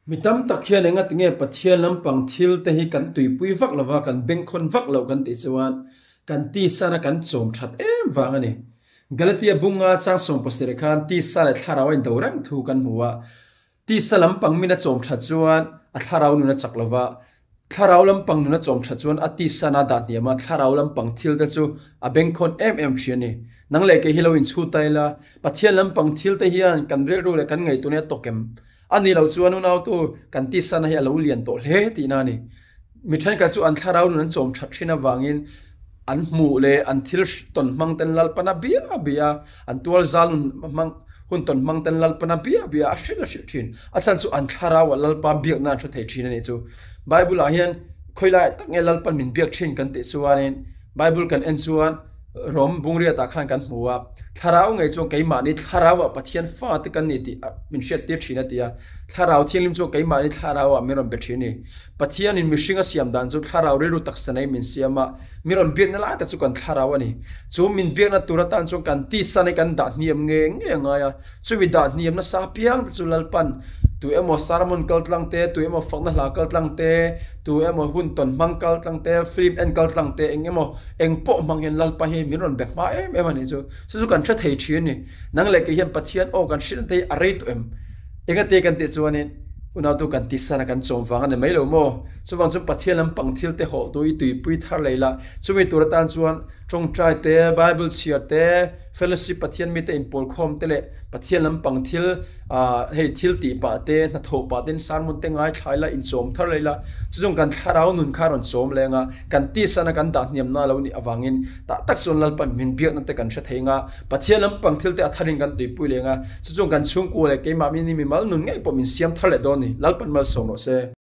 Mi tam tak hian engatinge Pathian lampang thil te hi kan tuipui vak lova, kan bengkhawn vak loh kan tih chuan kan tisana kan chawm that em vang a ni. Galatia bunga chang 17 khan tisa leh thlarau a indo reng thu kan hmu a. Tisa lampang min a chawm that chuan a thlarau nun a chak lova, Thlarau lampang nun a chawm tha chuan a tisana dah hniam a, thlarau lampang thil te chu a bengkhawn em em thin a ni. Nang leh kei hi lo inchhu ta ila, Pathian lampang thil te hian kan rilru leh kan ngaihtuahna hi a tawk em? A nih loh chuan unautu kan tisana hi a lo lian tawh hle tihna a ni. Mi thenkhat chu an thlarau nun an chawm that thin avangin an hmuh leh an thil tawn hmang ten Lalpana bia bia a, an tual zal nun hmang hun tawn hmang ten Lalpana bia bia a hrilh a hrilh thin. A chhan chu an thlarau ah Lalpa biakna an hre thei thin a nih chu. Bible ah hian khawilai tak nge Lalpan min biak thin kan tih chuanin Bible kan en chuan Rom bungriat ah khan kan hmu a, thlarau ngei chuan keimahni thlarau ah Pathian fa te kan ni tih min hriat tir thin a ti a. Thlarau thianghlim chuan keimahni thlarau ah min rawn be thin a ni. Pathianin mihring a siam dan chu thlarau rilru taksa nei min siam a, mi rawn biakna lai tak chu kan thlarau a ni. Chu min biakna tur atan chuan kan tisa nei kan dah hniam nge nge a ngai a, chumi dah hniam nasa apiang te chu Lalpan tu emaw sermon kal tlang te, tu emaw fakna hla kal tlang te, tu emaw hun tawn hmang kal tlang te, film en kal tlang te eng emaw eng pawh hmang hian Lalpa hi min rawn be hma em em a nih chu. Chu chu kan hre thei thin a ni. Nang leh kei hian Pathian aw kan hrilh te hi a rei tawh em? Engate kan tih chuanin unautu kan tisana kan chawm vang a ni mai lo maw? Chuvang chuan Pathian lampang thil te hawh tu i tuipui thar lei la, chumi tur atan chuan tawngtai te, Bible chhiar te, fellowship Pathian mite inpawl khawm te leh Pathian lampang thil ah hei thil tih pah te, hnathawh pah ten sermon te ngaithlai la, inchawm thar lei la, chu chuan kan thlarau nun kha a rawn chawm leng a, kan tisana kan dah hniamna lo nih avangin tah tak chuan Lalpan min biakna te kan hre thei nga. Pathian lampang thil te a tharin kan tuipui leng a, chu chuan kan chhungkua leh keimah mi ni mimal nun ngei pawh min siam thar leh dawn ni. Lalpan malsawm rawh se.